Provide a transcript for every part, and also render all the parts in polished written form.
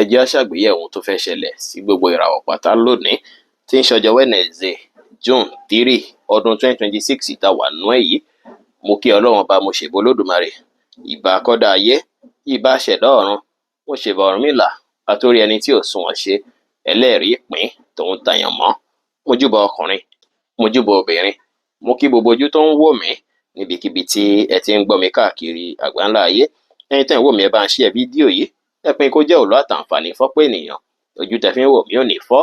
Ẹ jẹ́ á ṣàgbéyẹ̀wò ohun tó fẹ́ ṣẹlẹ̀ sí gbogbo ìràwọ̀ pátá lónìí tí ń ṣọjọ́ Wednesday, June 3, ọdún 2026 tá a wà nú ẹ̀ yìí. Mo kí Ọlọ́run Ọba, mo ṣèbà Olódùmarè, ìbà akọ́dá ayé, ìbà aṣẹ̀dá ọ̀run, mo ṣèbà Ọ̀rúnmìlà, atórí ẹni tí ò sunwọ̀n ṣe, ẹlẹ́rìí ìpín tòun tàyànmọ́. Mo júbà ọkùnrin, mo júbà obìnrin, mo kí gbogbo ojú tó ń wò mí níbikíbi tí ẹ ti ń gbọ́ mi káàkiri àgbáńlá ayé. Ẹ̀yin tẹ́ ń wò mí, ẹ bá ń share fídíò yìí, ẹ pín kó jẹ́ òlú àtàǹfààní fọ́pọ̀ ènìyàn. Ojú tẹ́ fi ń wò mí ò ní fọ́,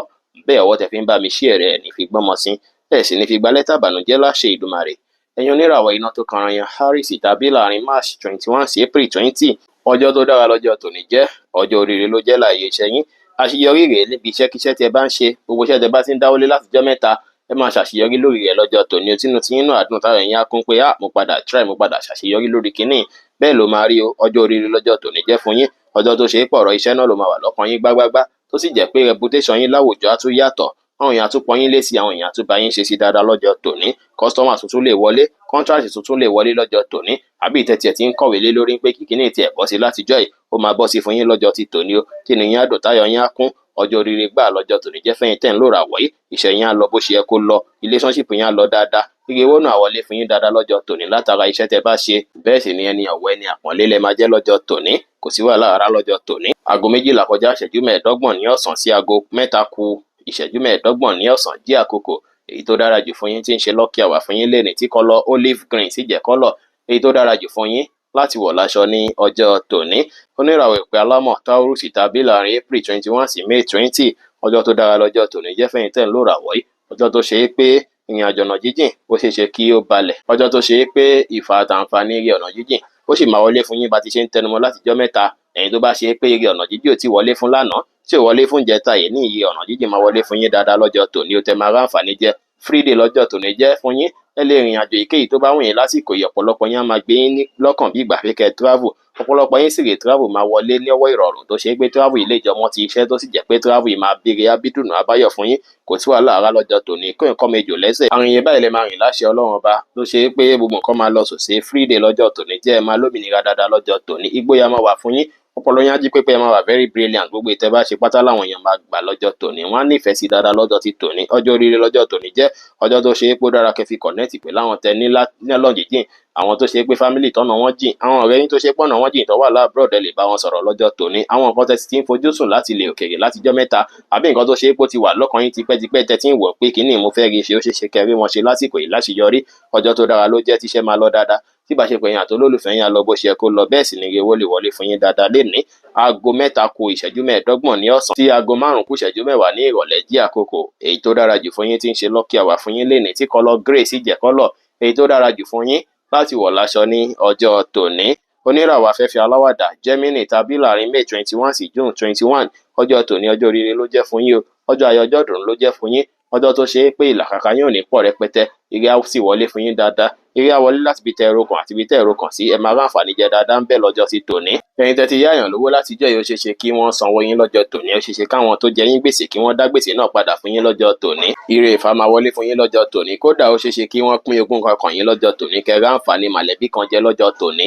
bẹ́ẹ̀ ọwọ́ tẹ́ fi ń bá mi share rẹ̀ ẹ̀ ní fi gbọ́mọ sí, ẹ̀ sì ní fi gba lẹ́tà ìbànújẹ́ láṣẹ Èdùmàrè. Ẹ̀yin oníràwọ̀ iná tó kanran yan Aries tàbí láàrin March 21 sí April 20, ọjọ́ tó dára lọ́jọ́ tòní jẹ́, ọjọ́ oríire ló jẹ́ láàyè iṣẹ́ yín. Àṣeyọrí rèé níbi iṣẹ́kíṣẹ́ tí ẹ bá ń ṣe, gbogbo iṣẹ́ tẹ́ bá ti ń dáwọ́lé látijọ́ mẹ́ta, ẹ máa ṣàṣeyọrí lórí rẹ̀ lọ́jọ́ tòní. Tínú tiyín náà á dùn, táyọ̀ yín á kún pé, "Ah, mo padà try, mo padà ṣàṣeyọrí lórí kinní." Bẹ́ẹ̀ ló máa rí o. Ọjọ́ oríire lọ́jọ́ tòní jẹ́ fún yín. Ọjọ́ tó ṣe é pọ̀rọ̀ iṣẹ́ náà ló máa wà lọ́kàn yín gbágbágbá, tó sì jẹ́ pé reputation yín láwùjọ á tún yàtọ̀, àwọn èèyàn á tún pọ́n yín lé sí, àwọn èèyàn á tún bá yín ṣe sí dáadáa lọ́jọ́ tòní. Customer tuntun lè wọlé, contract tuntun lè wọlé lọ́jọ́ tòní, àbí ìtẹ̀tẹ̀ tí ń kọ̀wé lé lórí pé kìkínní tiẹ̀ bọ́ sí látijọ́ yìí, ó máa bọ́ sí fún yín lọ́jọ́ ti tòní o. Tínú yín á dùn, táyọ̀ yín á kún. Ọjọ́ oríire gbà lọ́jọ́ tòní jẹ́ fẹ́yìn tẹ́ ń lò ràwọ̀ yìí. Iṣẹ́ yín á lọ bó ṣe yẹ kó lọ, relationship yín á lọ dáadáa, ire owó náà wọlé fún yín dáadáa lọ́jọ́ tòní látara iṣẹ́ tẹ́ bá ṣe. Bẹ́ẹ̀ sì ni ẹni ọ̀wọ̀, ẹni àpọ́nlé lẹ máa jẹ́ lọ́jọ́ tòní. Kò sí wàhálà rárá lọ́jọ́ tòní. Aago 12:25 ní ọ̀sán sí aago 2:25 ní ọ̀sán jẹ́ àkókò èyí tó dára jù fún yín tí ń ṣe lucky hour fún yín lénìí, tí colour olive green sì jẹ́ colour èyí tó dára jù fún yín láti wọ̀ láṣọ ní ọjọ́ tòní. Oníràwọ̀ ìpè alámọ̀ Taurus tàbí láàrin April 21 sí May 20, ọjọ́ tó dára lọ́jọ́ tòní jẹ́ fẹ́yìn tẹ́ ń lò ràwọ̀ yìí. Ọjọ́ tó ṣe é pé ìrìn àjò ọ̀nà jíjìn ó ṣeé ṣe kí ó balẹ̀, ọjọ́ tó ṣe é pé ìfà àtàǹfààní ire ọ̀nà jíjìn ó sì máa wọlé fún yín bá ti ṣe ń tẹnumọ́ látijọ́ mẹ́ta. Ẹ̀yin tó bá ṣe é pé ire ọ̀nà jíjìn ò tí wọlé fún lánàá, tí ò wọlé fún ìjẹta yìí, ní iye ọ̀nà jíjìn máa wọlé fún yín dáadáa lọ́jọ́ tòní ó. Tẹ máa ráǹfààní jẹ. Free day lọ́jọ́ tòní jẹ́ fún yín. Ẹ lè rìnrìn àjò èyíkéyìí tó bá wù yín lásìkò yìí. Ọ̀pọ̀lọpọ̀ yín á máa gbé yín ní lọ́kàn bí ìgbà pé kẹ́ travel. Ọ̀pọ̀lọpọ̀ yín sì rè, travel máa wọlé ní ọwọ́ ìrọ̀rùn, tó ṣe é pé travel yìí lè jọmọ́ ti iṣẹ́, tó sì jẹ́ pé travel yìí máa bíire, ábídùnú abáyọ̀ fún yín. Kò sí wàhálà rárá lọ́jọ́ tòní. Kó nǹkan méjò lẹ́sẹ̀ àrùn yẹn báyìí lè máa rìn láṣẹ Ọlọ́run Ọba, tó ṣe é pé gbogbo nǹkan máa lọ sòsè. Free day lọ́jọ́ tòní jẹ́. Ẹ máa lómìnira dáadáa lọ́jọ́ tòní. Ìgboyà máa wà fún yín, ọpọlọ yín á jí pépé, ẹ máa wà very brilliant. Gbogbo ìtẹ́ bá ṣe pátá làwọn èèyàn máa gbà lọ́jọ́ tòní, wọ́n á nífẹ̀ẹ́ sí dáadáa lọ́jọ́ ti tòní. Ọjọ́ oríire lọ́jọ́ tòní jẹ́, ọjọ́ tó ṣe é pé ó dára kẹ́ fi connect pẹ̀lú àwọn tẹ ní lọ́nà jíjìn, àwọn tó ṣe pé family tọ́nà wọn jìn, àwọn ọ̀rẹ́ yín tó ṣe pọ̀nà wọn jìn tó wà l'abroad, ẹ lè bá wọn sọ̀rọ̀ lọ́jọ́ tòní. Àwọn nǹkan tẹ́ ti ń fojú sùn láti ilẹ̀ òkèèrè látijọ́ mẹ́ta, àbí nǹkan tó ṣe pé ó ti wà lọ́kàn yín tipẹ́tipẹ́ tẹ́ ti ń wọ̀ pé kíní mo fẹ́ rí ṣe, ó ṣeé ṣe kẹ́ rí wọn ṣe lásìkò yìí láṣeyọrí. Ọjọ́ tó dára ló jẹ́, tíṣẹ́ máa lọ dáadáa, tí ìbáṣepọ̀ yín àti olólùfẹ́ yín á lọ bó ṣe yẹ kó lọ. Bẹ́ẹ̀ sì ni ire owó lè wọlé fún yín dáadáa lénìí. Aago 2:25 ní ọ̀sán sí aago 5:50 ní ìrọ̀lẹ́ jẹ́ àkókò èyí tó dára jù fún yín tí ń ṣe lucky hour fún yín lénìí, tí colour grey sì jẹ́ colour èyí tó dára jù fún yín láti wọ̀ láṣọ ní ọjọ́ tòní. Oníràwọ̀ afẹ́fẹ́ aláwàdà Gemini tàbí láàrin May 21 sí June 21, ọjọ́ tòní, ọjọ́ oríire ló jẹ́ fún yín o. Ọjọ́ ayọ̀, ọjọ́ ìdùnnú ló jẹ́ fún yín. Ọjọ́ tó ṣe é pé ìlàkàkà yín ò ní pọ̀ rẹpẹtẹ, ire á sì wọlé fún yín dáadáa. Ire á wọlé láti ibi tẹ́ ẹ rokàn àti ibi tẹ́ ẹ rokàn sí. Ẹ máa ráǹfààní jẹ dáadáa ń bẹ̀ lọ́jọ́ ti tòní. Ẹ̀yin tẹ́ ti yáyàn lówó látijọ́ yìí, ó ṣeé ṣe kí wọ́n sanwó yín lọ́jọ́ tòní. Ó ṣeé ṣe káwọn tó jẹ yín gbèsè kí wọ́n dá gbèsè náà padà fún yín lọ́jọ́ tòní. Ire ìfà máa wọlé fún yín lọ́jọ́ tòní. Kódà ó ṣeé ṣe kí wọ́n pín ogún kan kàn yín lọ́jọ́ tòní, kẹ́ ráǹfààní mọ̀lẹ́bí kan jẹ lọ́jọ́ tòní.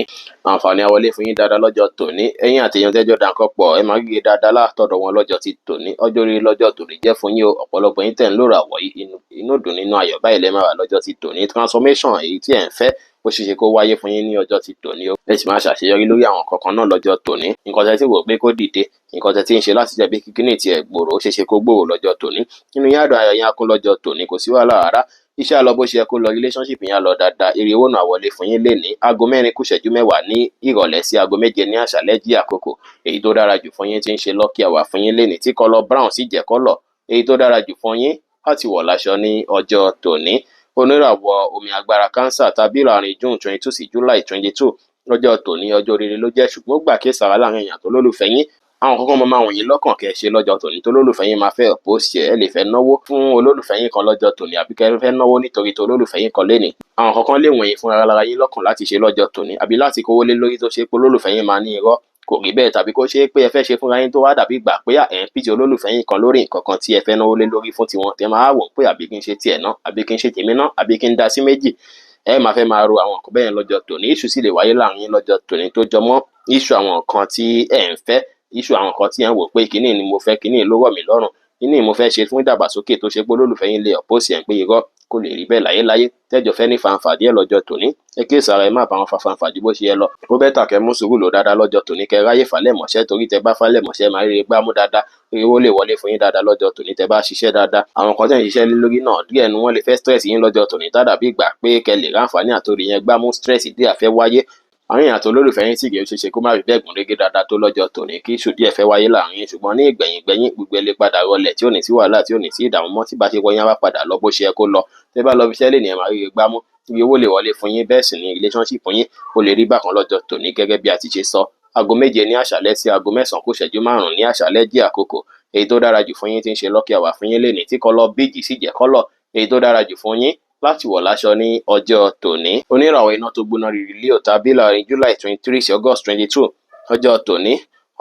Àǹfààní á wọlé fún yín dáadáa lọ́jọ́ tòní. Ẹ̀yin àtèèyàn tẹ́jọ́ dà nǹkan pọ̀, ẹ máa ríre dáadáa látọ̀dọ̀ wọn lọ́jọ́ ti tòní. Ọjọ́ oríire lọ́jọ́ tòní jẹ́ fún yín o. Ọ̀pọ̀lọpọ̀ yín tẹ̀ ń lòràwọ̀ yìí, inú dùn nínú ayọ̀ báyìí lẹ máa wà lọ́jọ́ ti tòní. Transformation èyí tí ẹ̀ ń fẹ́, ó ṣeé ṣe kó wáyé fún yín ní ọjọ́ ti tòní o. Ẹ sì máa ṣàṣeyọrí lórí àwọn nǹkan kan náà lọ́jọ́ tòní. Nǹkan tẹ́ tí wò pé kó dìde, nǹkan tẹ́ tí ń ṣe láti jẹ́ bí kíkíní tí ẹ̀ gbòòrò, ó ṣeé ṣe kó gbòòrò lọ́jọ́ tòní. Inú yín á dùn, ayọ̀ yín á kún lọ́jọ́ tòní. Kò sí wàhálà rárá. Iṣẹ́ á lọ bó ṣe yẹ kó lọ, relationship yín á lọ dáadáa, ire owó náà wọlé fún yín lénìí. Aago 4:50 ní ìrọ̀lẹ́ sí aago 7 ní àṣálẹ́ jí àkókò èyí tó dára jù fún yín tí ń ṣe lucky hour fún yín lénìí, tí colour brown sì jẹ́ colour èyí tó dára jù fún yín láti wọ̀ láṣọ ní ọjọ́ tòní. Oníràwọ̀ omi agbára Cancer tàbí láàrin June 22 sí July 22, lọ́jọ́ tòní, ọjọ́ oríire ló jẹ́, ṣùgbọ́n ó gbà kí sàrà láàrin èèyàn tó lólùfẹ́ yín. Àwọn kankan máa máa wọ̀nyí lọ́kàn kẹ́ ẹ ṣe lọ́jọ́ tòní tó lólùfẹ́ yín máa fẹ́ oppose ẹ. Ẹ lè fẹ́ náwó fún olólùfẹ́ yín kan lọ́jọ́ tòní, àbí kẹ́ ẹ fẹ́ náwó nítorí tó olólùfẹ́ yín kan lénìí. Àwọn kankan lè wọ̀nyí fún ara yín lọ́kàn láti ṣe lọ́jọ́ tòní, àbí láti kówó lé lórí, tó ṣe pé olólùfẹ́ yín máa ní irọ́, kò rí bẹ́ẹ̀, tàbí kó ṣe é pé ẹ fẹ́ ṣe fúnra yín, tó wá dàbí ìgbà pé ẹ̀ ń pìtì olólùfẹ́ yín kan lórí nǹkan kan tí ẹ fẹ́ náwó lé lórí fún tiwọn, tẹ máa wò pé àbí kí n ṣe tiẹ̀ ná, àbí kí n ṣe tèmi ná, àbí kí n dá sí méjì. Ẹ máa fẹ́ máa ro àwọn nǹkan bẹ́ẹ̀ lọ́jọ́ tòní. Issue sì lè wáyé láàrin yín lọ́jọ́ tòní tó jọmọ́ issue àwọn nǹkan tí ẹ̀ ń fẹ́. Issue àwọn nǹkan tí ẹ̀ ń wò pé kíní ni mo fẹ́, kíní ló rọ̀ mí lọ́rùn, kíní mo fẹ́ ṣe fún ìdàgbàsókè, tó ṣe pé olólùfẹ́ yín lè oppose ẹ̀ pé irọ́, kò lè rí bẹ́ẹ̀ láyéláyé. Tẹ́jọ́ fẹ́ ní fanfà díẹ̀ lọ́jọ́ tòní, ẹ kíyèsí ara, ẹ má bá wọn fa fanfà ju bó ṣe yẹ lọ. Ó better kẹ́ mú sùúrù lò dáadáa lọ́jọ́ tòní, kẹ́ ráyè falẹ̀ mọ́ṣẹ́, torí tẹ bá falẹ̀ mọ́ṣẹ́, máa rí gbámú dáadáa, owó lè wọlé fún yín dáadáa lọ́jọ́ tòní tẹ bá ṣiṣẹ́ dáadáa. Àwọn kan tẹ̀ ń ṣiṣẹ́ lé lórí náà, díẹ̀ nu wọ́n lè fẹ́ stress yín lọ́jọ́ tòní, tá dàbí ìgbà pé kẹ́ lè ráǹfààní àtòrí yẹn gbámú, stress díẹ̀ fẹ́ wáyé. Àárín àti olólùfẹ́ yín sì rèé, ó ṣeé ṣe kó má rí bẹ́ẹ̀ gún régé dáadáa tó lọ́jọ́ tòní, kí issue díẹ̀ fẹ́ wáyé láàrin yín. Ṣùgbọ́n ní ìgbẹ̀yìn gbẹ̀yìn, gbogbo ẹ lè padà rọlẹ̀, tí ò ní sí wàhálà, tí ò ní sí ìdààmú mọ́, tí ìbáṣepọ̀ yín á wá padà lọ bó ṣe yẹ kó lọ. Tẹ́ bá lọ fi iṣẹ́ lénìí, ẹ máa rí gbámú, iye owó lè wọlé fún yín. Bẹ́ẹ̀ sì ni relationship yín ó lè rí bákan lọ́jọ́ tòní gẹ́gẹ́ bí a ti ṣe sọ. Aago 7 ní àṣálẹ́ sí aago 9:45 ní àṣálẹ́ jẹ́ àkókò èyí tó dára jù fún yín tí ń ṣe lucky hour fún yín lénìí, tí colour beige sì jẹ́ colour èyí tó dára jù fún yín láti wọ̀ láṣọ ní ọjọ́ tòní. Oníràwọ̀ iná tó gbóná rírì Leo tàbí láàrin July 23 sí August 22, ọjọ́ tòní,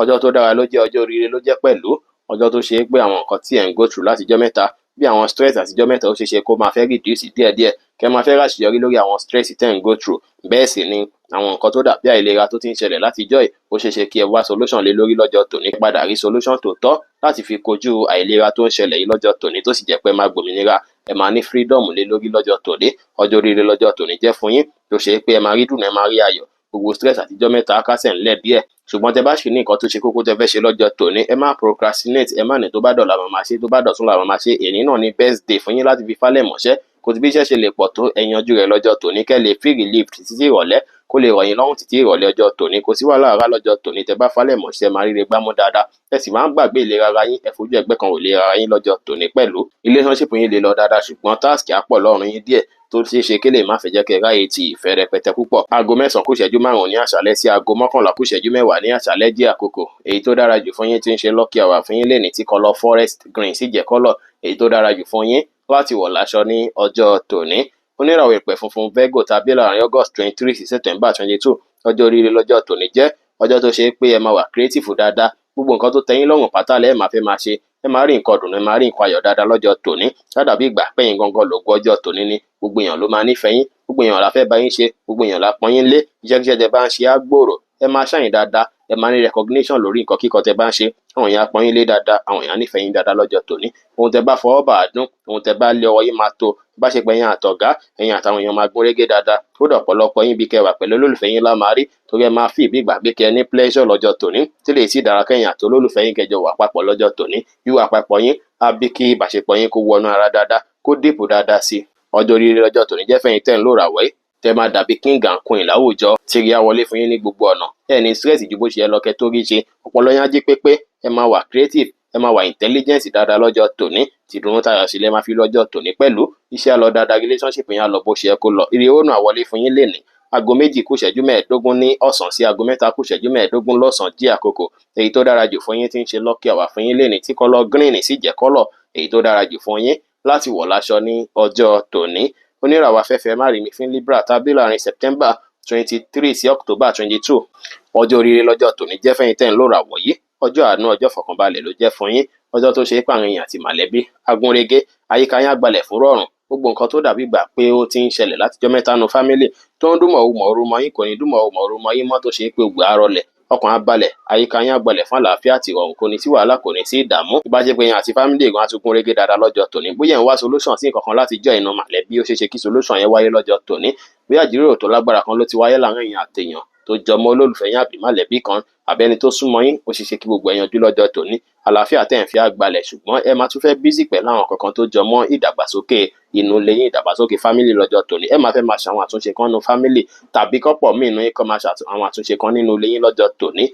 ọjọ́ tó dára ló jẹ́, ọjọ́ oríire ló jẹ́ pẹ̀lú. Ọjọ́ tó ṣe é pé àwọn nǹkan tí ẹ̀ ń go through látijọ́ mẹ́ta, bí àwọn stress àtijọ́ mẹ́ta, ó ṣeé ṣe kó máa fẹ́ reduce díẹ̀díẹ̀, kẹ́ máa fẹ́ ráṣeyọrí lórí àwọn stress tẹ́ ń go through. Bẹ́ẹ̀ sì ni àwọn nǹkan tó dàbí àìlera tó ti ń ṣẹlẹ̀ látijọ́ yìí, ó ṣeé ṣe kí ẹ wá solution lé lórí lọ́jọ́ tòní, padà rí solution tó tọ́ láti fi kojú àìlera tó ń ṣẹlẹ̀ yìí lọ́jọ́ tòní, tó sì jẹ́ pé ẹ máa gbòmìnira, ẹ máa ní freedom lé lórí lọ́jọ́ tòní. Ọjọ́ oríire lọ́jọ́ tòní jẹ́ fún yín, tó ṣe pé ẹ máa rí dùnú, ẹ máa rí ayọ̀, gbogbo stress àtijọ́ mẹ́ta á kásẹ̀ ńlẹ̀ díẹ̀. Ṣùgbọ́n tẹ bá ṣì ní nǹkan tó ṣe kókó tẹ fẹ́ ṣe lọ́jọ́ tòní, ẹ má procrastinate. Ẹ má ní tó bá dọ̀la máa máa ṣe, tó bá dọ̀túnla máa máa ṣe. Èní náà ni best day fún yín láti fi fálẹ̀ mọ́ṣẹ́. Kò sí bí iṣẹ́ ṣe lè pọ̀ tó, ẹ yanjú rẹ̀ lọ́jọ́ tòní, kẹ́ lè feel relieved títí ìrọ̀lẹ́, kó lè rọ̀ yín lọ́rùn títí ìrọ̀lẹ́ ọjọ́ tòní. Kò sí wàhálà rárá lọ́jọ́ tòní. Tẹ bá falẹ̀ mọ́ṣẹ́, máa ríre gbámú dáadáa. Ẹ sì máa ń gbàgbé ìlera ara yín, ẹ fojú ẹgbẹ́ kan wò ìlera ara yín lọ́jọ́ tòní pẹ̀lú. Relationship yín lè lọ dáadáa, ṣùgbọ́n task á pọ̀ lọ́rùn yín díẹ̀, tó ṣeé ṣe kí lè má fẹ́ jẹ́ kẹ́ ráyè ti ìfẹ́ rẹpẹtẹ púpọ̀. Aago 9:45 ní àṣálẹ́ sí aago 10:50 ní àṣálẹ́ jẹ́ àkókò èyí tó dára jù fún yín tí ń ṣe lucky hour fún yín lénìí, tí colour forest green sì jẹ́ colour èyí tó dára jù fún yín láti wọ̀ láṣọ ní ọjọ́ tòní. Oníràwọ̀ ìpẹ̀ funfun Virgo tàbí láàrin August 23 sí September 22, ọjọ́ oríire lọ́jọ́ tòní jẹ́. Ọjọ́ tó ṣe é pé ẹ máa wà creative dáadáa, gbogbo nǹkan tó tẹ́yín lọ́rùn pátá lẹ́ẹ̀ máa fẹ́ máa ṣe. Ẹ máa rí nǹkan dùn, ẹ máa rí nǹkan ayọ̀ dáadáa lọ́jọ́ tòní. Ládàbí ìgbà pẹ́yìn gangan lògo ọjọ́ tòní ni. Gbogbo èèyàn ló máa nífẹ̀ẹ́ yín, gbogbo èèyàn la fẹ́ bá yín ṣe, gbogbo èèyàn la pọ́n yín lé. Iṣẹ́kíṣẹ́ tẹ bá ń ṣe á gbòòrò, ẹ máa shine dáadáa, ẹ máa ní recognition lórí nǹkan kíkọ tẹ bá ń ṣe. Àwọn èèyàn á pọ́n yín lé dáadáa, àwọn èèyàn á nífẹ̀ẹ́ yín dáadáa lọ́jọ́ tòní. Ohun tẹ bá fọwọ́ bà á dún, ohun tẹ bá lé ọwọ́ yín máa tó. Ìbáṣepọ̀ ẹ̀yin àtọ̀gá, ẹ̀yin àtàwọn èèyàn máa gún régé dáadáa. Kódà ọ̀pọ̀lọpọ̀ yín, bí kẹ́ wà pẹ̀lú olólùfẹ́ yín lá máa rí, torí ẹ máa feel bí ìgbà pé kẹ́ ní pleasure lọ́jọ́ tòní, tí lè sì dára kẹ́yìn àti olólùfẹ́ yín kẹjọ wà papọ̀ lọ́jọ́ tòní. Wíwà papọ̀ yín á bí kí ìbáṣepọ̀ yín kó wọnú ara dáadáa, kó deep dáadáa sí i. Ọjọ́ oríire lọ́jọ́ tòní jẹ́ fẹ́yìn tẹ́ ń lò ràwọ̀ yìí, tẹ́ máa dàbí king and queen láwùjọ, tí rí á wọlé fún yín ní gbogbo ọ̀nà. Ẹ ní stress ju bó ṣe yẹ lọ kẹ́ tó rí ṣe. Ọpọlọ yín á jí pépé, ẹ máa wà creative, ẹ máa wà intelligent dáadáa lọ́jọ́ tòní. Tìdùnnú tayọ̀ sí lẹ máa fi lọ́jọ́ tòní pẹ̀lú. Iṣẹ́ á lọ dáadáa, relationship yín á lọ bó ṣe yẹ kó lọ. Ire owó náà wọlé fún yín lénìí. Aago 2:45 ní ọ̀sán sí aago 3:45 lọ́sàn-án jẹ́ àkókò èyí tó dára jù fún yín tí ń ṣe lucky hour fún yín lénìí, tí colour green sì jẹ́ colour èyí tó dára jù fún yín láti wọ̀ láṣọ ní ọjọ́ tòní. Oníràwọ̀ afẹ́fẹ́ márìmí fún Libra tàbí láàrin September 23 sí October 22, ọjọ́ oríire lọ́jọ́ tòní jẹ́ fẹ́yìn tẹ́ ń lò ràwọ̀ yìí. Ọjọ́ àánú, ọjọ́ ìfọ̀kànbalẹ̀ ló jẹ́ fún yín. Ọjọ́ tó ṣe é pààrọ̀ èèyàn àti mọ̀lẹ́bí agúnrégé, àyíká yín á gbalẹ̀ fún rọ̀rùn. Gbogbo nǹkan tó dàbí ìgbà pé ó ti ń ṣẹlẹ̀ látijọ́ mẹ́ta nu family tó ń dún mọ̀ọ́rù mọ̀ọ́rù mọ́ yín, kò ní dún mọ̀ọ́rù mọ̀ọ́rù mọ́ yín mọ́, tó ṣe é pé gbogbo á rọlẹ̀, ọkàn á balẹ̀, àyíká yín á gbalẹ̀ fún àlàáfíà àti ìrọ̀rùn. Kò ní sí wàhálà, kò ní sí ìdààmú. Ìbáṣepọ̀ yín àti family gan á tún gún régé dáadáa lọ́jọ́ tòní. Bóyá ẹ̀ ń wá solution sí nǹkan kan láti jọ́ inú mọ̀lẹ́bí, ó ṣeé ṣe kí solution yẹn wáyé lọ́jọ́ tòní. Bóyá ìjíròrò tó lágbára kan ló ti wáyé láàrin ẹ̀yin àtèèyàn tó jọmọ́ olólùfẹ́ yín àbí mọ̀lẹ́bí kan àbí ẹni tó súnmọ́ yín, ó ṣeé ṣe kí gbogbo ẹ̀ yanjú lọ́jọ́ tòní. Àlàáfíà tẹ́ ẹ̀ ń fi á gbalẹ̀, ṣùgbọ́n ẹ máa tún fẹ́ busy pẹ̀lú àwọn kankan tó jọmọ́ ìdàgbàsókè inú ilé yín, ìdàgbàsókè family lọ́jọ́ tòní. Ẹ máa fẹ́ máa ṣàwọn àtúnṣe kan nínú family, tàbí kọ́pọ̀ míì nínú yín kó máa ṣe àwọn àtúnṣe kan nínú ilé yín lọ́jọ́ tòní.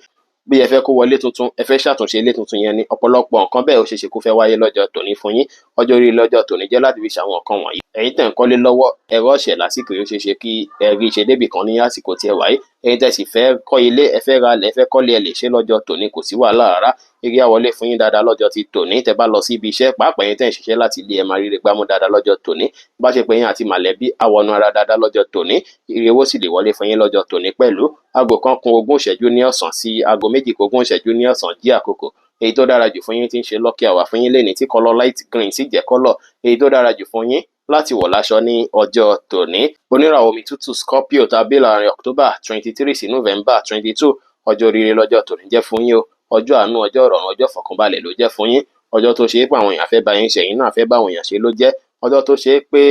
Bí ẹ fẹ́ kó wọlé tuntun, ẹ fẹ́ ṣàtúnṣe ilé tuntun yẹn ni, ọ̀pọ̀lọpọ̀ nǹkan bẹ́ẹ̀, ó ṣeé ṣe kó fẹ́ wáyé lọ́jọ́ tòní fún yín. Ọjọ́ orí lọ́jọ́ tòní jẹ́ láti fi ṣàwọn nǹkan wọ̀nyí. Ẹ̀yin tẹ̀ ń kọ́lé lọ́wọ́, ẹ rush ẹ̀ lásìkò yìí, ó ṣeé ṣe kí ẹ rí ṣe débì kan ní àsìkò tí ẹ wà yìí. Ẹ̀yin tẹ́ sì fẹ́ kọ́ ilé, ẹ fẹ́ ra ilẹ̀, ẹ fẹ́ kọ́lé, ẹ lè ṣe lọ́jọ́ tòní, kò sí wàhálà rárá. Ire á wọlé fún yín dáadáa lọ́jọ́ ti tòní. Tẹ́ bá lọ sí ibi iṣẹ́, pàápàá ẹ̀yin tẹ́ ń ṣiṣẹ́ láti ilé, ẹ máa ríre gbámú dáadáa lọ́jọ́ tòní. Ìbáṣepọ̀ yín àti mọ̀lẹ́bí á wọnú ara dáadáa lọ́jọ́ tòní. Ire owó sì lè wọlé fún yín lọ́jọ́ tòní pẹ̀lú. Aago 1:20 ní ọ̀sán sí aago 1:40 ní ọ̀sán jẹ́ àkókò èyí tó dára jù fún yín tí ń ṣe lucky hour fún yín lénìí, tí colour light green sì jẹ́ colour èyí tó dára jù fún yín láti wọ̀ láṣọ ní ọjọ́ tòní. Oníràwọ̀ omi tútù Scorpio tàbí láàrin October 23 sí November 22, ọjọ́ oríire lọ́jọ́ tòní jẹ́ fún yín o. Ọjọ́ àánú, ọjọ́ ìrọ̀rùn, ọjọ́ ìfọ̀kànbalẹ̀ ló jẹ́ fún yín. Ọjọ́ tó ṣe é pé àwọn èèyàn fẹ́ bá yín ṣe, ẹ̀yin náà fẹ́ bá àwọn èèyàn ṣe ló jẹ́. Ọjọ́ tó ṣe é pé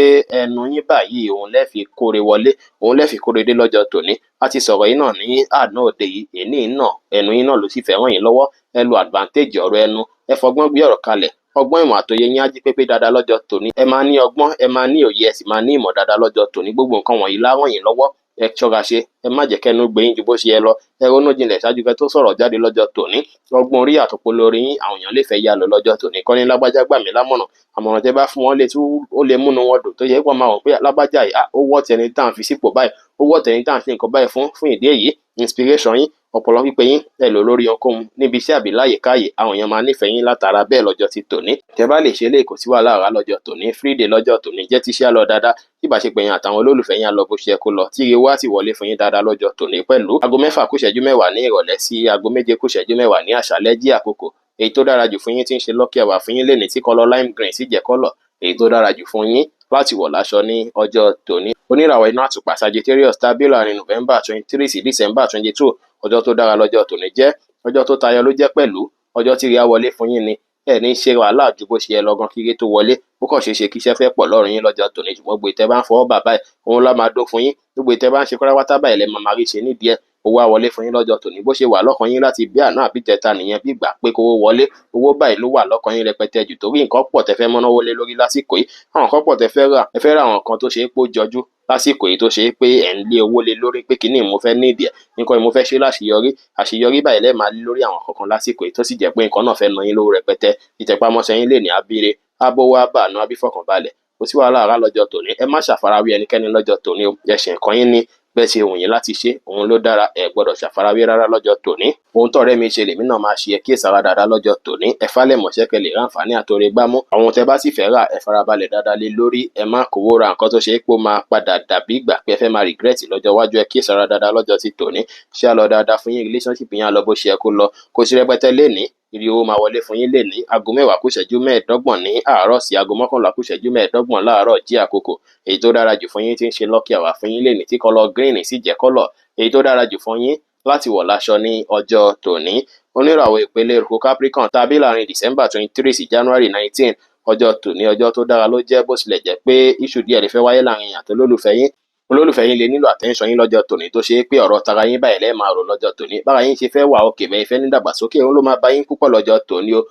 ẹnu yín báyìí òun lẹ́ fi kóre wọlé, òun lẹ́ fi kóre dé lọ́jọ́ tòní. A ti sọ̀rọ̀ yìí náà ní àná òde yìí, èní náà ẹnu yín náà ló sì fẹ́ ràn yín lọ́wọ́. Ẹ lo advantage ọ̀rọ̀ ẹnu, ẹ fọgbọ́n gbé ọ̀rọ̀ kalẹ̀. Ọgbọ́n, ìmọ̀ àtòye yín á jí pépé dáadáa lọ́jọ́ tòní. Ẹ máa ní ọgbọ́n, ẹ máa ní òye, ẹ sì máa ní ìmọ̀ dáadáa lọ́jọ́ tòní. Gbogbo nǹkan wọ̀nyí lá ràn yín lọ́wọ́. Ẹ ṣọ́ra ṣe, ẹ má jẹ́ kẹ́nu gbé yín ju bó ṣe yẹ lọ. Ẹ ronú jinlẹ̀ ṣáájú kẹ́ tó sọ̀rọ̀ jáde lọ́jọ́ tòní. Ọgbọ́n orí àtọpọlọ orí yín, àwọn èèyàn lè fẹ́ yá lọ lọ́jọ́ tòní. Kọ́ ní lágbájá gbà mí lámọ̀ràn, àmọ̀ràn tẹ́ bá fún wọn lè tún ó lè múnú wọn dùn, tó yẹ kó máa wọ̀ pé lágbájá yìí, ó wọ́ tẹni tá à ń fi sípò báyìí, ó wọ́ tẹni tá à ń fi nǹkan báyìí fún. Fún ìdí èyí, inspiration yín, ọpọlọ pípé yín, ẹ lò lórí ohunkóhun níbi iṣẹ́ àbí láyìíká yìí. Àwọn èèyàn máa nífẹ̀ẹ́ yín látara bẹ́ẹ̀ lọ́jọ́ ti tòní. Tẹ́ bá lè ṣe lè kò sí wàhálà rárá lọ́jọ́ tòní. Free day lọ́jọ́ tòní jẹ́ tíṣẹ́ lọ dáadáa, tí ìbáṣepọ̀ yín àtàwọn olólùfẹ́ yín á lọ bó ṣe yẹ kó lọ, tí ire wá sì wọlé fún yín dáadáa lọ́jọ́ tòní pẹ̀lú. 6:50 ní ìrọ̀lẹ́ sí 7:50 ní àṣálẹ́ jí àkókò. Èyí tó dára jù fún yín tí ń ṣe lucky hour fún yín lénìí, tí colour lime green sì jẹ́ colour èyí tó dára jù fún yín láti wọ̀ láṣọ ní ọjọ́ tòní. Oníràwọ̀ iná àtùpà Sagittarius tàbí láàrin November 23 sí December 22, ọjọ́ tó dára lọ́jọ́ tòní jẹ́, ọjọ́ tó tayọ ló jẹ́ pẹ̀lú. Ọjọ́ tí ire á wọlé fún yín ni. Ẹ ní ṣe wàhálà ju bó ṣe yẹ lọ gan kí ire tó wọlé. Ó kàn ṣeé ṣe kí iṣẹ́ fẹ́ pọ̀ lọ́rùn yín lọ́jọ́ tòní, ṣùgbọ́n gbogbo ìtẹ́ bá ń fọwọ́ bà báyìí, òun lá máa dún fún yín. Gbogbo ìtẹ́ bá ń ṣe pátápátá báyìí lẹ máa máa rí ṣe nídìí ẹ̀. Owó á wọlé fún yín lọ́jọ́ tòní. Bó ṣe wà lọ́kàn yín láti bí àná àbí ìjẹta nìyẹn, bí ìgbà pé kówó wọlé, owó báyìí ló wà lọ́kàn yín rẹpẹtẹ jù, torí nǹkan pọ̀ tẹ́ fẹ́ mọ́náwó lé lórí lásìkò yìí. Àwọn nǹkan pọ̀ tẹ́ fẹ́ rà, ẹ fẹ́ ra àwọn nǹkan tó ṣe é pé ó jọjú lásìkò yìí, tó ṣe é pé ẹ̀ ń lé owó lé lórí pé kíní mo fẹ́ nídìí ẹ̀, nǹkan yìí mo fẹ́ ṣe láṣeyọrí. Àṣeyọrí báyìí lẹ́ẹ̀ máa lé lórí àwọn kankan lásìkò yìí, tó sì jẹ́ pé nǹkan náà fẹ́ ná yín lówó rẹpẹtẹ. Ìtẹpámọ́ṣẹ́ yín lè ní abíire, abówó, abàánú, abífọ̀kànbalẹ̀. Kò sí wàhálà rárá lọ́jọ́ tòní. Ẹ má ṣàfarawé ẹnikẹ́ni lọ́jọ́ tòní o. Ẹ ṣe nǹkan yín ní bẹ́ẹ̀ ṣe wù yín láti ṣe, òun ló dára. Ẹ gbọ́dọ̀ ṣàfarawé rárá lọ́jọ́ tòní. Ohun tọ́rẹ́ mi ṣe lèmi náà máa ṣe, ẹ kíyèsára dáadáa lọ́jọ́ tòní. Ẹ falẹ̀ mọ̀ṣẹ́ kẹ́ lè ráǹfààní àtòrè gbámú. Àwọn tẹ́ bá sì fẹ́ rà, ẹ farabalẹ̀ dáadáa lé lórí. Ẹ má kówó ra nǹkan tó ṣe é pé ó máa padà dàbí ìgbà pé ẹ fẹ́ máa regret lọ́jọ́ iwájú. Ẹ kíyèsára dáadáa lọ́jọ́ ti tòní. Ṣé á lọ dáadáa fún yín, relationship yín á lọ bó ṣe yẹ kó lọ. Kò sí rẹpẹtẹ lénìí, ire owó máa wọlé fún yín lénìí. 10:25 ní àárọ̀ sí 10:45 láàárọ̀ jí àkókò. Èyí tó dára jù fún yín tí ń ṣe lucky hour fún yín lénìí, tí colour green sì jẹ́ colour èyí tó dára jù fún yín láti wọ̀ láṣọ ní ọjọ́ tòní. Oníràwọ̀ ìpele eruku Capricorn tàbí láàrin December 23 sí January 19, ọjọ́ tòní ọjọ́ tó dára ló jẹ́, bó tilẹ̀ jẹ́ pé issue díẹ̀ lè fẹ́ wáyé láàrin yín àti olólùfẹ́ yín. Olólùfẹ́ yín lè nílò attention yín lọ́jọ́ tòní, tó ṣe é pé ọ̀rọ̀ tara yín báyìí lẹ́ẹ̀ máa rò lọ́jọ́ tòní. Bára yín ṣe fẹ́ wà òkè, bẹ́ẹ̀ fẹ́ ní dàgbàsókè, òun ló máa bá yín púpọ̀ lọ́jọ́ tòní o.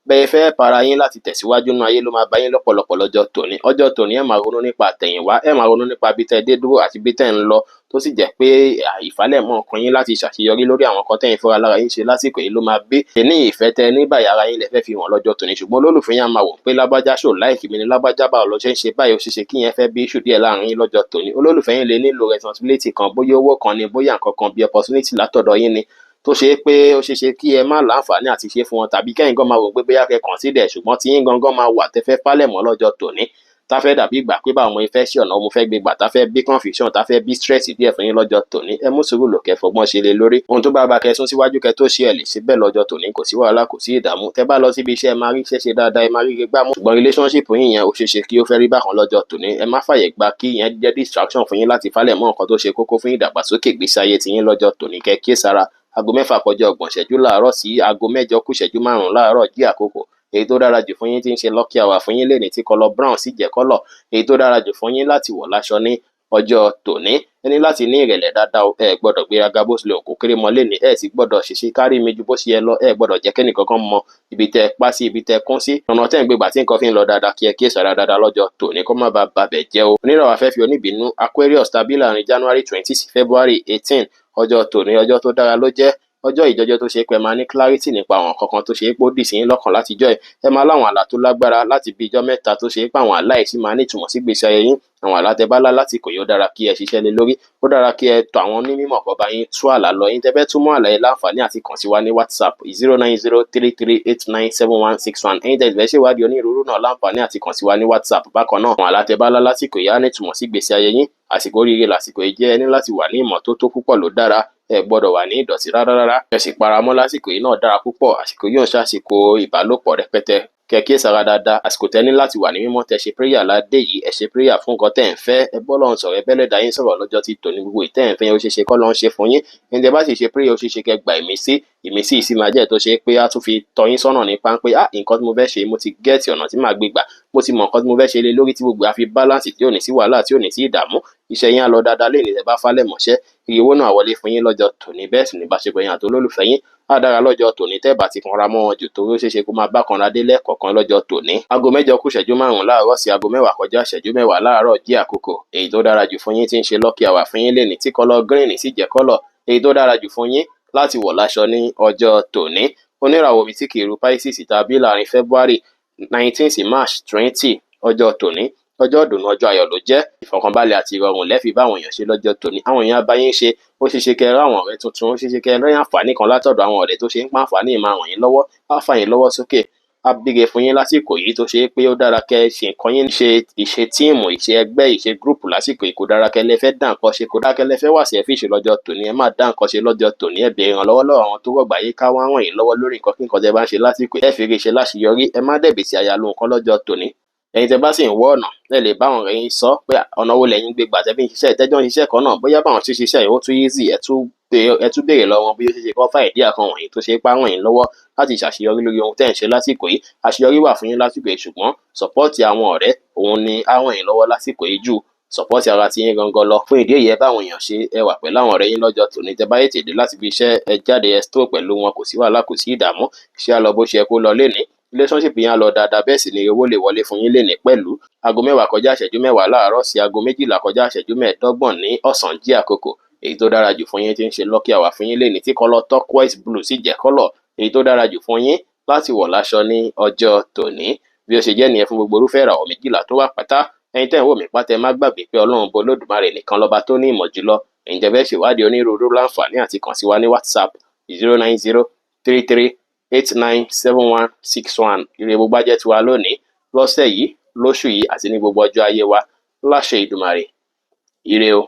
Bẹ́ẹ̀ fẹ́ para yín láti tẹ̀síwájú nínú ayé ló máa bá yín lọ́pọ̀lọpọ̀ lọ́jọ́ tòní. Ọjọ́ tòní, ẹ máa ronú nípa àtẹ̀yìnwá, ẹ máa ronú nípa bí tẹ́ dé dúró àti bí tẹ́ ń lọ, tó sì jẹ́ pé ìfalẹ̀mọ́ ọkàn yín láti ṣàṣeyọrí lórí àwọn nǹkan tẹ́yin fúnra lára yín ṣe lásìkò yìí ló máa bí. Ní ìfẹ́ tẹ ní báyìí, ara yín lẹ fẹ́ fi hàn lọ́jọ́ tòní, ṣùgbọ́n olólùfẹ́ yín á máa wò pé lágbájá ṣò like mi ni, lágbájá báwo ló ṣe ń ṣe báyìí, ó ṣe ṣe kí yẹn fẹ́ bí issue díẹ̀ láàrin yín lọ́jọ́ tòní. Olólùfẹ́ yín lè nílò responsibility kan, bóyá owó kan ni, bóyá nǹkan kan bí opportunity látọ̀dọ̀ yín ni, tó ṣe é pé ó ṣeé ṣe kí ẹ má láǹfààní àti ṣe fún wọn, tàbí kẹ́yìn gan máa wò pé bóyá kẹ́ consider, ṣùgbọ́n tí yín gangan máa wà tẹ́ fẹ́ pálẹ̀mọ́ lọ́jọ́ tòní, tá fẹ́ dàbí ìgbà pé báwo mo fẹ́ ṣe ọ̀nà mo fẹ́ gbé gbà, tá fẹ́ bí confusion, tá fẹ́ bí stress díẹ̀ fún yín lọ́jọ́ tòní. Ẹ mú sùúrù lò, kẹ́ fọgbọ́n ṣe lé lórí. Ohun tó bá ba kẹ́ sún síwájú kẹ́ tó ṣe, ẹ lè ṣe bẹ́ẹ̀ lọ́jọ́ tòní. Kò sí wàhálà, kò sí ìdààmú. Tẹ́ bá lọ síbi iṣẹ́, ẹ máa rí iṣẹ́ ṣe dáadáa, ẹ máa rí ire gbámú, ṣùgbọ́n relationship yín yẹn, ó ṣeé ṣe kí ó fẹ́ rí bákan lọ́jọ́ tòní. Ẹ má fàyè gba kí ìyẹn jẹ́ distraction fún yín láti falẹ̀ mọ́ nǹkan tó ṣe kókó fún ìdàgbàsókè ìgbésí ayé tiyín lọ́jọ́ tòní. Kẹ́ kíyèsára. 6:30 láàárọ̀ sí 7:55 láàárọ̀ jí àkókò. Èyí tó dára jù fún yín tí ń ṣe lucky hour fún yín lénìí, tí colour brown sì jẹ́ colour èyí tó dára jù fún yín láti wọ̀ láṣọ ní ọjọ́ tòní. Ẹ ní láti ní ìrẹ̀lẹ̀ dáadáa o. Ẹ gbọ́dọ̀ gbéraga bó tilẹ̀ kó kéré mọ́ lénìí, ẹ sì gbọ́dọ̀ ṣèṣe kárí mi ju bó ṣe yẹ lọ. Ẹ gbọ́dọ̀ jẹ́ kẹ́nìkankan mọ ibi tẹ́ ẹ pa sí, ibi tẹ́ ẹ kún sí, ọ̀nà tẹ́ ń gbégbà tí nǹkan fi ń lọ dáadáa. Kí ẹ kíyèsára dáadáa lọ́jọ́ tòní, kó má bàa babẹ̀ jẹ́ o. Oníràwọ̀ afẹ́fẹ́ oníbínú Aquarius tàbí láàrin January 20 sí February 18, ọjọ́ tòní ọjọ́ tó dára ló jẹ́. Ọjọ́ ìjọjọ́ tó ṣe pé ẹ máa ní clarity nípa àwọn nǹkan kan tó ṣe é pé ó dì sí yín lọ́kàn látijọ́ ẹ̀. Ẹ máa láwọn àlá tó lágbára láti bí ijọ́ mẹ́ta, tó ṣe pé àwọn àlá yìí sì máa ní ìtumọ̀ sí ìgbésí ayé yín. Àwọn àlá tẹ́ bá lá lásìkò yìí, ó dára kí ẹ ṣiṣẹ́ lé lórí, ó dára kí ẹ tọ̀ àwọn onímọ̀ kan bá yín tú àlá lọ. Yín tẹ́ fẹ́ túmọ̀ àlá yẹn, láǹfààní àti kàn sí wa ní WhatsApp 09033897161. Ẹ̀yin tẹ́ fẹ́ ṣèwádìí onírúurú náà, láǹfààní àti kàn sí wa ní WhatsApp bákan náà. Àwọn àlá tẹ́ bá lá lásìkò yìí á ní ìtumọ̀ sí ìgbésí ayé yín. Àsìkò oríire lásìkò yìí jẹ́. Ẹ ní láti wà ní ìmọ́tótó púpọ̀ ló dára. Ẹ gbọ́dọ̀ wà ní ìdọ̀tí rárá rárá. Ẹ sì paramọ́ lásìkò yìí náà dára púpọ̀. Àsìkò yóò ń ṣàsìkò ìbálòpọ̀ rẹpẹtẹ. Kẹ́ kíyèsára dáadáa. Àsìkò tẹ́ ní láti wà ní mímọ́, tẹ́ ṣe prayer ládé yìí. Ẹ ṣe prayer fún nǹkan tẹ́ ń fẹ́. Ẹ bọ́lọ́run sọ̀rọ̀, ẹ bẹ́lẹ́dàá yín sọ̀rọ̀ lọ́jọ́ tí tòní. Gbogbo ìtẹ́ ń fẹ́ yẹn, ó ṣeé ṣe kọ́ ló ń ṣe fún yín. Ẹni tẹ́ bá sì ṣe prayer, ó ṣeé ṣe kẹ́ gba ìmísí. Ìmísí yìí sì máa jẹ́ tó ṣe pé á tún fi tọ́ yín sọ́nà nípa pé, ah, nǹkan tí mo fẹ́ ṣe, mo ti get ọ̀nà tí màá gbé gbà, mo ti mọ nǹkan tí mo fẹ́ ṣe lé lórí, tí gbogbo á fi balance, tí ò ní sí wàhálà, tí ò ní sí ìdààmú. Iṣẹ́ yín á lọ dáadáa lénìí tẹ́ bá falẹ̀ mọ́ṣẹ́. Iye owó náà wọlé fún yín lọ́jọ́ tòní. Bẹ́ẹ̀ sì ní ìbáṣepọ̀ yín àti olólùfẹ́ yín á dára lọ́jọ́ tòní tẹ́ bá ti kanra mọ́ wọn jù, torí ó ṣeé ṣe kó máa bá kanra dé lẹ́ẹ̀kọ̀ọ̀kan lọ́jọ́ tòní. Aago 8 kù ìṣẹ́jú 5 láàárọ̀ sí aago 10 kọjá ìṣẹ́jú 10 láàárọ̀ jí àkókò. Èyí tó dára jù fún yín tí ń ṣe lucky hour fún yín lénìí, tí colour green sì jẹ́ colour èyí tó dára jù fún yín láti wọ̀ láṣọ ní ọjọ́ tòní. Oníràwọ̀ omi tí kì í ru Pisces tàbí láàrin February 19 sí March 20, ọjọ́ tòní, ọjọ́ ìdùnnú, ọjọ́ ayọ̀ ló jẹ́. Ìfọ̀kànbalẹ̀ àti ìrọ̀rùn lẹ fi bá àwọn èèyàn ṣe lọ́jọ́ tòní. Àwọn èèyàn á bá yín ṣe. Ó ṣeé ṣe kẹ́ ẹ ráwọn ọ̀rẹ́ tuntun. Ó ṣeé ṣe kẹ́ ẹ rí àǹfààní kan látọ̀dọ̀ àwọn ọ̀rẹ́ tó ṣe ń pa àǹfààní máa ràn yín lọ́wọ́, á fà yín lọ́wọ́ sókè, á bíre fún yín lásìkò yìí, tó ṣe pé ó dára kẹ́ ẹ ṣe nǹkan yín, ṣe ìṣe team, ìṣe ẹgbẹ́, ìṣe group lásìkò yìí. Kò dára kẹ́ lẹ fẹ́ dá nǹkan ṣe, kò dára kẹ́ lẹ fẹ́ wà selfish lọ́jọ́ tòní. Ẹ má dá nǹkan ṣe lọ́jọ́ tòní. Ẹ béèrè ìrànlọ́wọ́ lọ́wọ́ àwọn tó rọ̀gbà yín ká, wá ràn yín lọ́wọ́ lórí nǹkan kí nǹkan tẹ́ bá ń ṣe lásìkò. Ẹ fi rí ṣe láṣeyọrí. Ẹ má dẹ̀bì sí àyà lo nǹkan lọ́jọ́ tòní. Ẹ̀yin tẹ́ bá sì ń wọ́ ọ̀nà, ẹ lè bá àwọn ọ̀rẹ́ yín sọ pé ọ̀nà wo lẹ̀yin gbé gbà tẹ́ fi ń ṣiṣẹ́, tẹ́jọ́ ń ṣiṣẹ́ kan náà, bóyá báwọn ṣe ṣiṣẹ́ yìí ó tún easy. Ẹ tún béèrè lọ́wọ́ wọn bí ó ṣe ṣe kọ́ fà ìdí àkan wọ̀nyí tó ṣe é pa ràn yín lọ́wọ́ láti ṣàṣeyọrí lórí ohun tẹ́ ń ṣe lásìkò yìí. Àṣeyọrí wà fún yín lásìkò yìí, ṣùgbọ́n support àwọn ọ̀rẹ́ òun ni á ràn yín lọ́wọ́ lásìkò yìí jù support ara ti yín gangan lọ. Fún ìdí èyí, ẹ bá àwọn èèyàn ṣe, ẹ wà pẹ̀lú àwọn ọ̀rẹ́ yín lọ́jọ́ tòní. Tẹ́ bá tètè dé láti ibi iṣẹ́, ẹ jáde, ẹ stroll pẹ̀lú wọn. Kò sí wàhálà, kò sí ìdààmú. Iṣẹ́ á lọ bó ṣe yẹ kó lọ lénìí. Relationship yín á lọ dáadáa, bẹ́ẹ̀ sì ni owó lè wọlé fún yín lénìí pẹ̀lú. Aago 10 kọjá ìṣẹ́jú 10 láàárọ̀ sí aago 12 kọjá ìṣẹ́jú 25 ní ọ̀sán jí àkókò. Èyí tó dára jù fún yín tí ń ṣe lucky hour fún yín lénìí, tí colour turquoise blue sì jẹ́ colour èyí tó dára jù fún yín láti wọ̀ láṣọ ní ọjọ́ tòní. Bí ó ṣe jẹ́ nìyẹn fún gbogbo irúfẹ́ ìràwọ̀ 12 tó wà pátá. Ẹ̀yin tẹ́ ń wò mí pátá, ẹ má gbàgbé pé Ọlọ́run bọ Olódùmarè nìkan lọ́ba tó ní ìmọ̀ jùlọ. Ẹ̀yin tẹ́ fẹ́ ṣèwádìí onírúurú, láǹfààní àti kàn sí wa ní WhatsApp 09033897161. Ire gbogbo á jẹ́ tiwa lónìí, lọ́sẹ̀ yìí, lóṣù yìí àti ní gbogbo ọjọ́ ayé wa láṣẹ Ìdùmarè. Ire o.